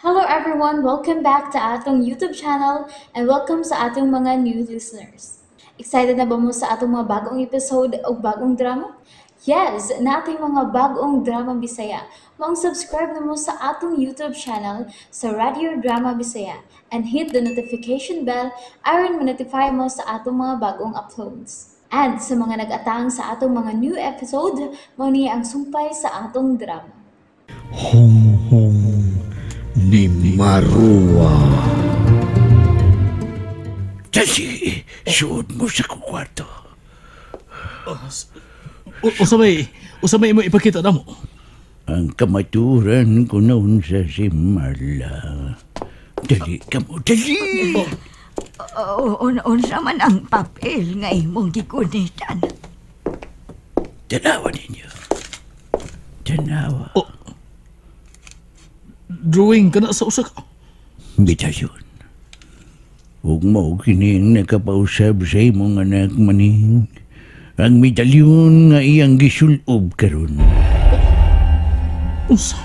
Hello everyone! Welcome back to atong YouTube channel and welcome sa atong mga new listeners. Excited na ba mo sa atong mga bagong episode o bagong drama? Yes! Nating mga bagong drama Bisaya. Maong subscribe na mo sa atong YouTube channel sa Radio Drama Bisaya and hit the notification bell aron ma-notify mo sa atong mga bagong uploads. And sa mga nag-atang sa atong mga new episode, mao ni ang sumpay sa atong drama. Honghong ni Marua. Dali, suod mo sa kwarto. Usa may imo ipakita na mo? Ang kamaturan ko noon sa si Marla. Dali ka mo, dali! Unsa man ang papel nga imong gigunitan? Tanawa ninyo. Tanawa. Oh. Drawing ka na sa usa ka. Medalyon. Ug mao kini ang nakapausab sa imong anak, maning. Ang medalyon nga iyang gisulob karon. Unsa?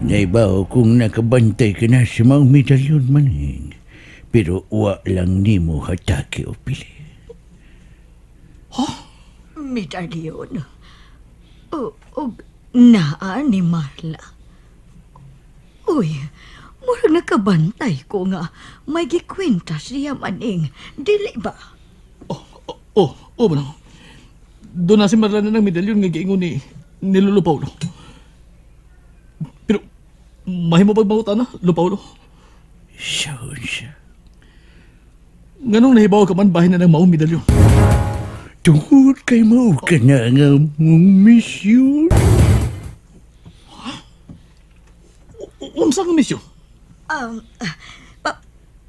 Naibaw kung nakabantay ka na sa mga medalyon, maning. Pero wa lang nimo hataki o pili. Medalyon. O, og naa ni Marla. Uy, murag nakabantay ko nga may gikwenta siya, maning. Dili ba? Oh, manang. Doon na si Marla na ng medalyon nga giingon ni Lolo Paulo. Pero, mahimo pag na, Lolo Paulo? Saan siya? Nganong nahibaw ka man bahin na ng maong medalyon? Tungod kay mao ka na nga mong misyon. Unsa nga misyon?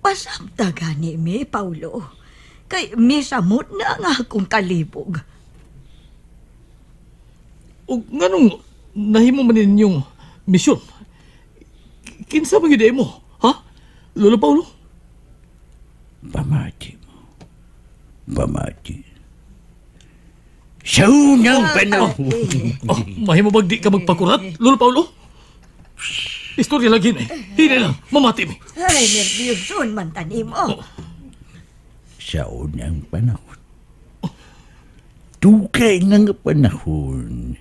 Pasabta gani mi, Paulo. Kay misamot na nga akong kalibog. O nganong nahimo man ninyong misyon? Kinsa man gyud mo? Ha? Lolo Paulo? Pamati mo. Pamati. Sa unang panahon. Oh, mahimo bag di ka magpakurat, Lolo Paulo? Istorya lagi na eh. Hinay lang, mamati mi. Ay, nervyoson man tanimo. Sa unang panahon. Dugay na nga panahon.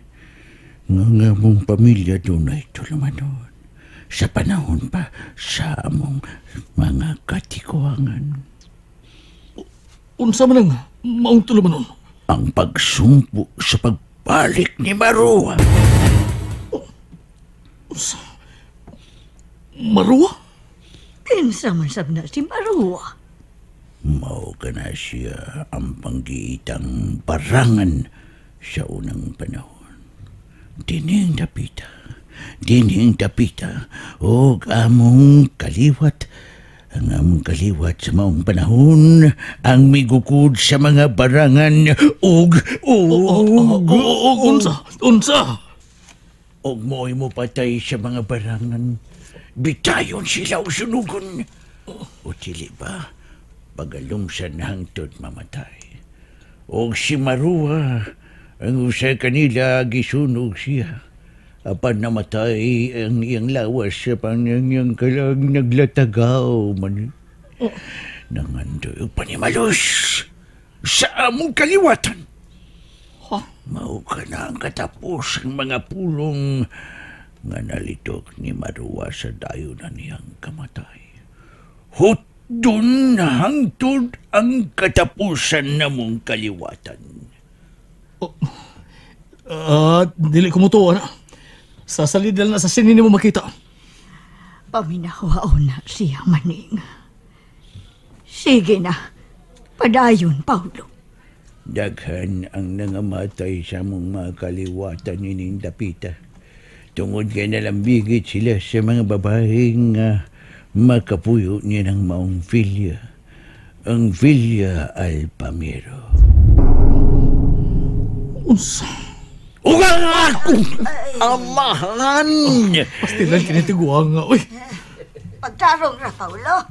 Nga nga mong pamilya dunay tulumanon. Sa panahon pa sa among mga katikuangan. Unsa man ang maong tulumanon? Ang pagsumpo sa pagbalik ni Marua. Unsa? Marua? Kinsa man sab na si Marua? Mao ka na siya ang panggiitang barangan sa unang panahon. Dining dapita, og among kaliwat, ang among kaliwat sa maong panahon, ang migukod sa mga barangan ug ug Og unsa? Unsa? Og mo'y mo patay sa mga barangan. Bitayon sila o sunugon. O dili ba, pagalumsan hangtod mamatay. Og si Marua, ang usa kanila gisunog siya. Apan namatay ang iyang lawas sa panyang kalag naglatagaw man. Nangandoy og panimalos sa among kaliwatan. Ha? Mao ka na ang katapos ang mga pulong nga nalitok ni Marua sa dayon na niyang kamatay. Hutdon hangtod ang katapusan namong kaliwatan. Dili ko mutuo na. Sa salidal na sa sinin mo makita. Paminawaon na siya, maning. Sige na. Padayon, Paulo. Daghan ang nangamatay sa among mga kaliwatan ining dapita. Tungod kay nalambigit sila sa mga babaeng makapuyo niya ng maong filya. Ang Villa Alpamiro. Unsa? Ug ang akong amahan! Pastilan kinitiguang nga. Uy, Pagtarong ra, Paulo.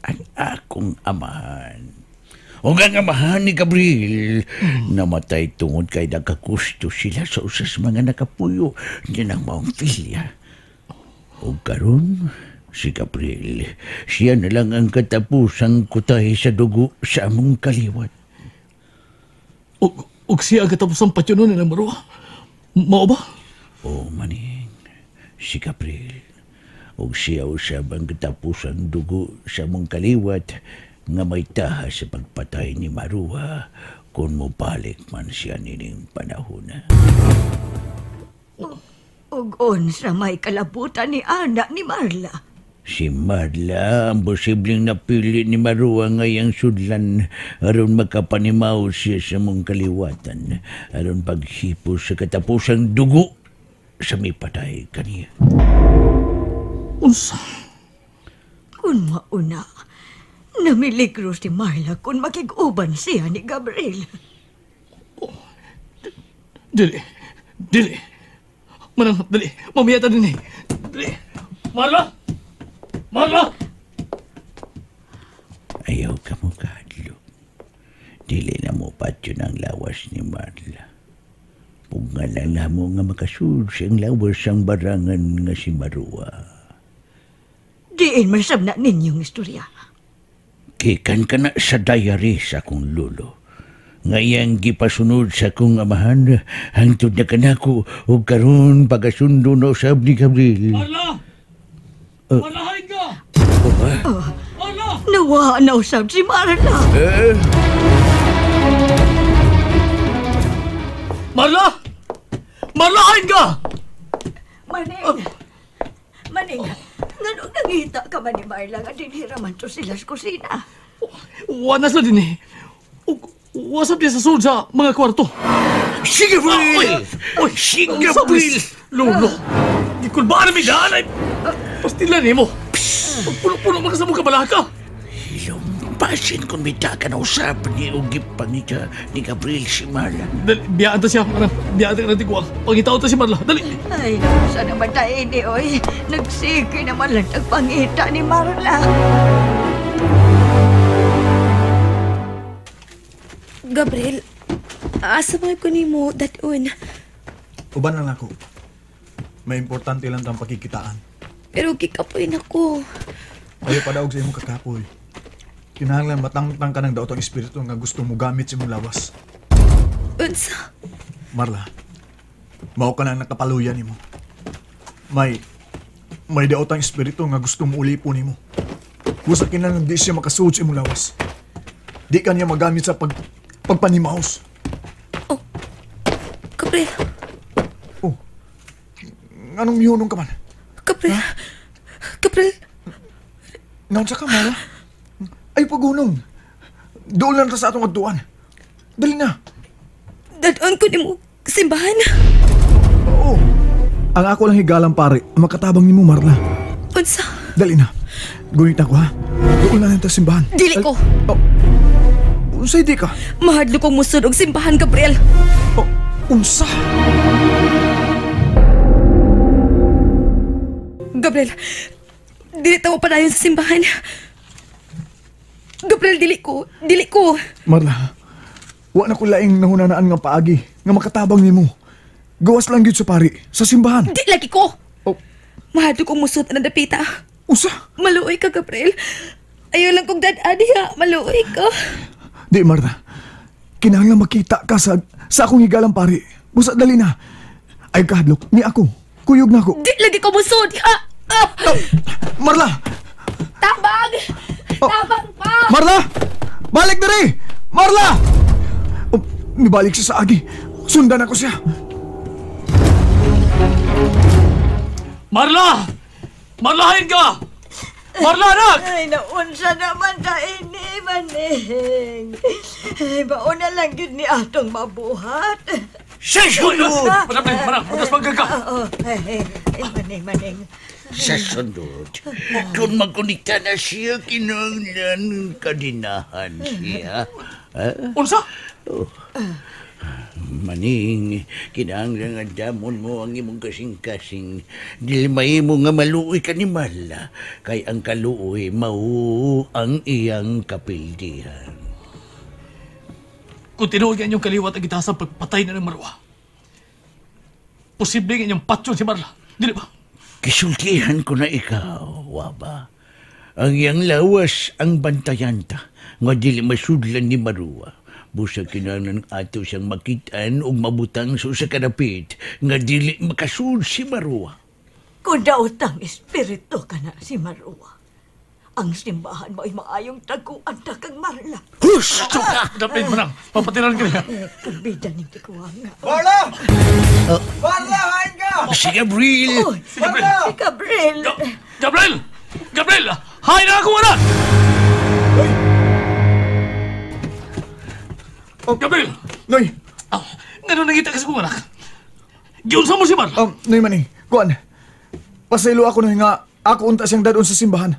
Ang akong amahan. Ug ang amahan ni Gabriel namatay tungod kay nagkagusto sila sa usas mga nakapuyo niya ng maong filya. Ug karon si Gabriel, siya na lang ang katapusang kutay sa dugo sa among kaliwat. Ug siya ang katapusang patyonon ni Marwa? Mao ba? O maning, si Gabriel. Ug siya usab ang katapusang dugo sa among kaliwat nga may taha sa pagpatay ni Marwa kung mobalik man siya nining panahon. Ug unsa may kalabutan ni ana ni Marla? Si Marla ang posibleng napili ni Marwa ngayang sudlan aron makapanimaw siya sa mong kaliwatan aron paghipo sa katapusang dugo sa mipatay kaniya. Unsa? Kung mauna, namiligro si Marla kung makig-uban siya ni Gabriel. Oh, dili, dili. Manang, dali. Mamaya ta din eh. Dali. Marla! Marla! Ayaw ka mo kahadlok. Dili na mo patyon ang lawas ni Marla. Pugngalan na mo nga makasud siyang lawas ang barangan nga si Marwa. Diin man sab na ninyong istorya. Kikan ka na sa diary sa akong lulo. Ngayang gipasunod sa akong amahan, hangtod na kanako ug karon pagasundo na usab ni Gabriel. Marla! Marlahain ka! Marla! Nawa na usab si Marla. Marla! Marlahain ka! Maning! Maning! Nganong nangita ka man ni Marla nga dinhira man to sila sa kusina? Wala sila din eh. Wasap niya sa sulod sa mga kwarto. Si Gabriel! Oy! Si Gabriel! Lolo! Di ko ba na may daan ay... Pastila ni mo! Puno-puno magkasama ka balaka! Hilumpasin kung mita ka na usap ni Ugip pangita ni Gabriel si Marla. Dali, biyaan ta siya. Manang, biyaan ta ka ng tiguang. Pangitaw ta si Marla. Dali! Ay, saan naman tayo ini, oy? Nagsige naman lang tagpangita ni Marla. Gabriel, asa ba ko nimo dadun? Uban lang ako. May importante lang tang pakikitaan. Pero gikapoy na ko. Ayaw padaog sa imong kakapoy. Kinahanglan matangtang ka ng daotang espiritu nga gusto mo gamit sa imong lawas. Unsa? Marla, mao ka na ang nakapaluya nimo. May daotang espiritu nga gusto mo ulipon nimo. Busa kinahanglan di siya makasuod sa imong lawas. Di ka niya magamit sa pagpanimaos. Oh, Gabriel. Oh, anong mihunong ka man? Gabriel. Ha? Gabriel. Naunsa ka, Marla? Ay, pagunong. Doon lang ta sa atong adtuan. Dali na. Dadaan ko nimo simbahan. Oo. Ang ako lang higalang pare, makatabang nimo, Marla. Unsa? Dali na. Gunit ako, ha? Doon lang ta simbahan. Dili ko. Oh. Unsay di ka? Mahadlok kong musod og simbahan, Gabriel. Oh, unsa? Gabriel, dili ta mo padayon sa simbahan. Gabriel, dili ko. Dili ko. Marla, wa na ko laing nahunanaan nga paagi nga makatabang nimo. Gawas lang gyud sa pari sa simbahan. Di lagi ko. Oh. Mahadlok kong musod na dapita. Unsa? Maluoy ka, Gabriel. Ayaw lang kong dad-adi ha. Maluoy ka. Di, Marla. Kinahanglan makita ka sa akong higalang pari. Busa, dali na. Ay, kahadlok. Ni ako. Kuyog na ako. Di lagi ko musod. Ah! Ah! Oh, Marla! Tabang! Oh. Tabang pa! Marla! Balik diri! Marla! Oh, nibalik siya sa agi. Sundan ako siya. Marla! Marlahin ka! Marla, anak! Ay, naunsa naman ta ini, Maning. Ay, bauna lang yun ni atong mabuhat. Sa sunod! Manang, matas pagkaka! Oo, ay, Maning, Maning. Sa sunod, kung magkonekta na siya, kinahanglan kadinahan siya. Ha? Unsa? Oh. Maning, kinahanglan nga damon mo ang imong kasing-kasing. Dili mahimo nga maluoy ka ni Marla, kay ang kaluoy mao ang iyang kapildihan. Kung tinuod nga inyong kaliwat ang gitasa pagpatay na ng Marwa, posible nga inyong patyon si Marla. Dili ba? Kisultihan ko na ikaw, waba. Ang iyang lawas ang bantayan ta, nga dili masudlan ni Marwa. Busa kinahanglan ato siyang makitaan og mabutang sa usa ka dapit, nga dili makasud si Marwa. Kung daotang espiritu ka na si Marwa, ang simbahan mo ay maayong taguan ta kang Marla. Husto ka! Dapat mo nang, papatiran ka niya. Pagbida ning tikuwanga. Marla! Marla, hain ka! Si Gabriel! Oy, si Gabriel! Gabriel! Gabriel! Hain na akong anak! Noy! Oh, Gabriel! Noy! Ngano nangita ka sa akong anak? Giunsa mo si Marla? Noy maning, kuan. Pasaylo ako, Noy, nga ako unta siyang dadon sa simbahan.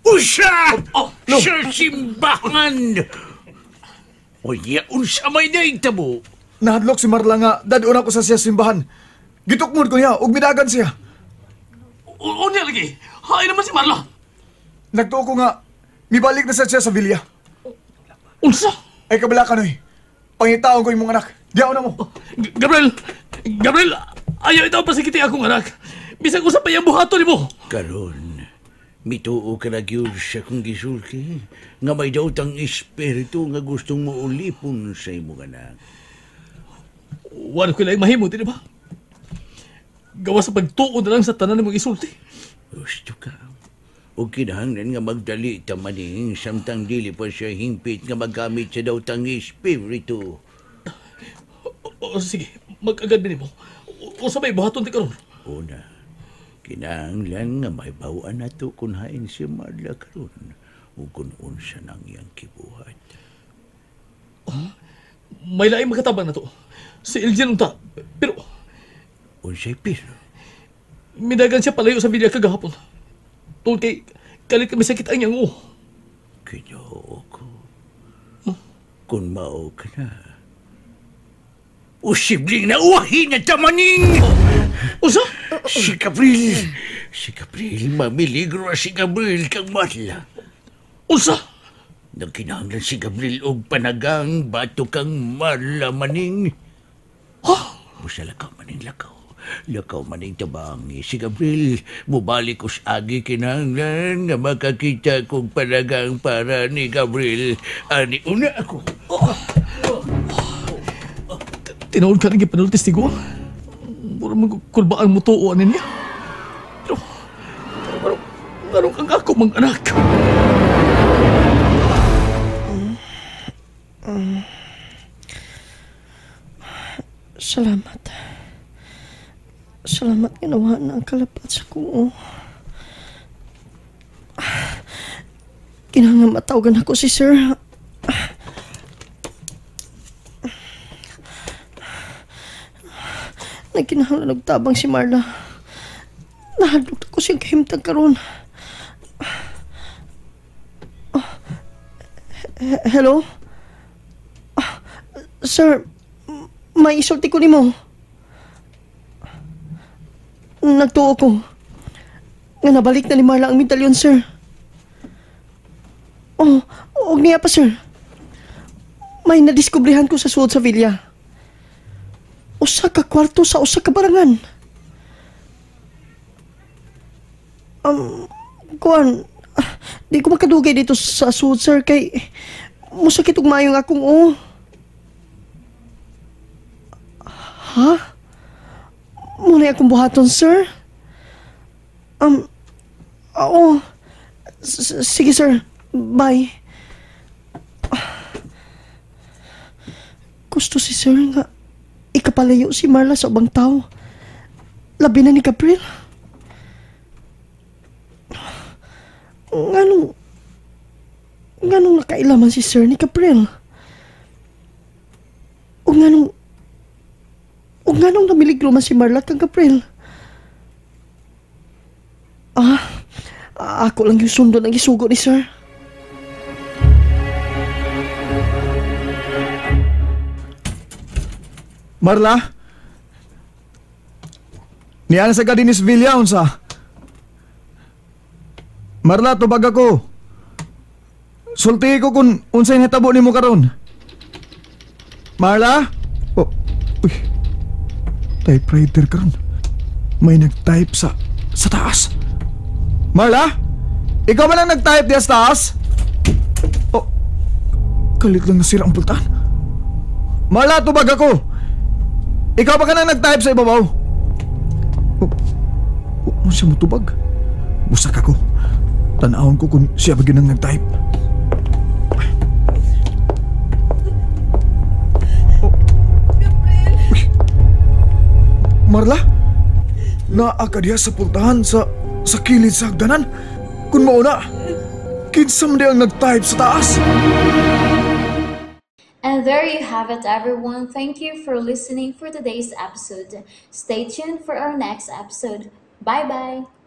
Usya! Oh, no. Sa simbahan! O iya, unsa may naitabo? Nahadlok si Marla nga dadon ako sa siya simbahan. Gitukmod ko niya, ug midagan siya. Unya lagi, hain naman si Marla. Nagtuo ko nga, mibalik na sa siya sa villa. Unsa? Ay kabala ka, Noy. Pangitaon ko imong anak. Diyaon na mo. Gabriel! Gabriel! Ayaw itaw pasikiti akong anak. Bisag usa pa iyang buhaton nimo. Karon, mituo ka na gyud sa kong gisulti nga may daotang espiritu nga gustong moulipon sa imong anak. Wala ko lang mahimo, di ba? Gawa sa pagtuo na lang sa tanan mong isulti. Gusto ka. O kinahanglan nga magdali ta maning samtang dili pa siya hingpit nga magamit sa daotang espiritu. O, sige, mag-agad din mo. O sa may buhaton ti karon. Una, kinahanglan nga may bawaan nato kung hain si Marla karon o kung unsa nang iyang kibuhat. Oh, may laing makatabang na to. Si Elgin unta, pero... Unsay pero? Midagan siya palayo sa villa kagahapon. Tungkol kay kalit kami sakit ang iyang uo. Kinoo ko. Huh? Kung mao ka na, usibling na uwahin na tamaning! Usa? Si Gabriel! Si Gabriel, mamiligro si Gabriel kang Marla. Usa? Nagkinahanglan si Gabriel og panagang bato kang Marla maning. Ha? Busa lakaw maning lakaw. Lakaw maning tabangi. Si Gabriel, mubalik ko sa agi kinahanglan nga makakita kong panagang para ni Gabriel. Ani una ako. Oh. Tinuod ka ng ipanul testigo? Mura magkulbaan mo tuo niya. Pero, pero, ang ako mang anak. Salamat. Salamat nga nawa na ang kalapat sa kuo. Kinahanglan matawagan ako si sir. Nagkinahanglan og tabang si Marla. Nahadlok ko siyang kahimtang karon. Hello? Sir, may isulti ko nimo. Nagtuo ko nga nabalik na ni Marla ang medalyon, sir. Oh, og niya pa, sir. May nadiskubrehan ko sa suod sa villa. Usa ka kwarto sa usa ka barangan. Kuan, di ko makadugay dito sa suod, sir, kay musakit og maayong akong o. Ha? Muna akong buhaton, sir? Oo. Sige, sir. Bye. Gusto si sir nga ikapalayo si Marla sa ubang tao. Labi na ni Gabriel. Nganong nakailaman si sir ni Gabriel? O nganong namiligro man si Marla kang Gabriel? Ako lang yung sundon ang isugo ni sir. Marla? Niana sa Gadinis Villa, unsa? Marla, tubag ako. Sulti ko kung unsay nahitabo nimo karon. Marla? Oh, uy. Typewriter karon. May nag-type sa taas. Marla? Ikaw ba lang nag-type diya sa taas? Oh, kalit lang nasira ang pultahan. Marla, tubag ako! Ikaw ba ka nang nag-type sa ibabaw? Oh, oh, mo siya mutubag. Busak ako. Tanawon ko kung siya ba gyud ang nag-type. Oh. Uy. Marla? Naa ka diha sa pultahan sa kilid sa hagdanan. Kung mauna, kinsa man di ang nag-type sa taas? And there you have it, everyone. Thank you for listening for today's episode. Stay tuned for our next episode. Bye bye.